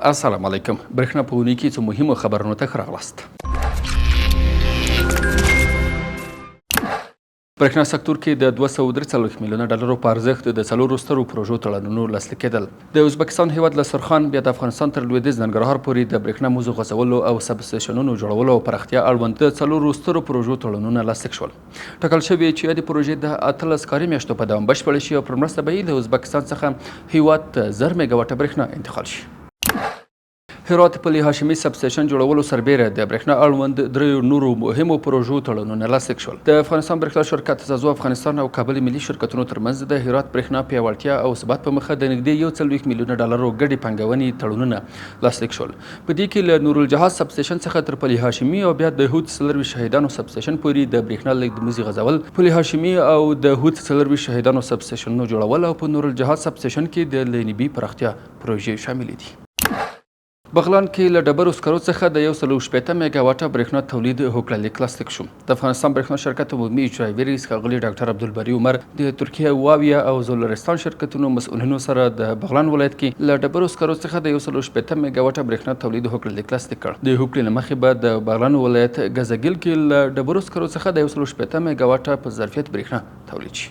السلام علیکم. برېښنا په اونۍ کې څو مهمو خبرونو ته ښه راغلاست. برېښنا سکتور کې د 243 میلیونه ډالرو په ارزښت د څلورو سترو پروژو تړونونو لاسلیک کېدل. د ازبکستان هېواد له سرخان بیا د افغانستان تر لوېدیځ ننګرهار پورې د برېښنا موزو غځولو او سب سټېشنونو جوړولو او پراختیا اړوند د څلورو سترو پروژو تړونونه لاسلیک شول. ټاکل شوې چې یادې پروژې د 18 کاري میاشتو په دوام بشپړې شي او پر مرسته به یې له ازبکستان څخه هیواد ته 1000 میګاواټه برېښنا انتقال شي. هرات پلي هاشمي سب سټېشن جوړولو سربېره د برېښنا اړوند دریو نورو مهمو پروژو تړونونه لاسلیک شول. د افغانستان برېښنا شرکت، زازو افغانستان او کابل ملي شرکتونو ترمنځ د هرات برېښنا پیاوړتیا او ثبات په موخه د نږدې 41 میلیونه ډالرو ګډې پانګونې تړونونه لاسلیک شول. په دې کې له نورالجهاد سب سټېشن څخه تر پلي هاشمي او بیا د هوت 24 شهیدانو سب سټېشن پورې د برېښنا لېږد مزي غځول، پلي هاشمي او د هوت 24 شهیدانو سب سټېشنونو جوړول او په نورالجهاد سب سټېشن کې د لین بي پراختیا پروژې شاملې دي. بغلان کې له ډبرو سکرو څخه د 160 میګاواټه برېښنا تولید هوکړه لیک لاسلیک شو. د افغانستان برېښنا شرکت عمومي اجرایوي رئیس ښاغلي ډاکټر عبدالباري عمر د ترکیې واویا او زولرستان شرکتونو مسؤلینو سره د بغلان ولایت کې له ډبرو سکرو څخه د 160 میګاواټه برېښنا تولید هوکړه لیک لاسلیک کړ. د هوکړې له مخې به د بغلان ولایت ګزګیل کې له ډبرو سکرو څخه د 160 میګاواټه په ظرفیت برېښنا تولید شي.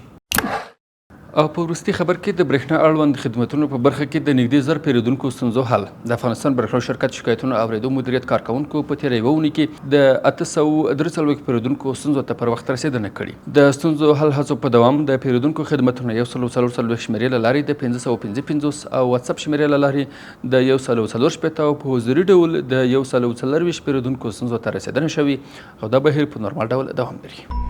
او په وروستي خبر کې د برېښنا اړوند خدمتونو په برخه کې د نږدې 1000 پیرودونکو ستونزو حل. د افغانستان برېښنا شرکت شکایتونو اورېدو مدیریت کارکوونکو په تېره یوه اونۍ کې د 843 پیرودونکو ستونزو ته پر وخت رسېدنه کړې. د ستونزو حل هڅو په دوام د پیرودونکو خدمتونه 144 شمېرې له لارې د 555 او واتساپ شمېرې له لارې د 164 او په حضوري ډول د 124 پیرودونکو ستونزو ته رسېدنه شوې او دا بهیر په نورمال ډول دوام لري.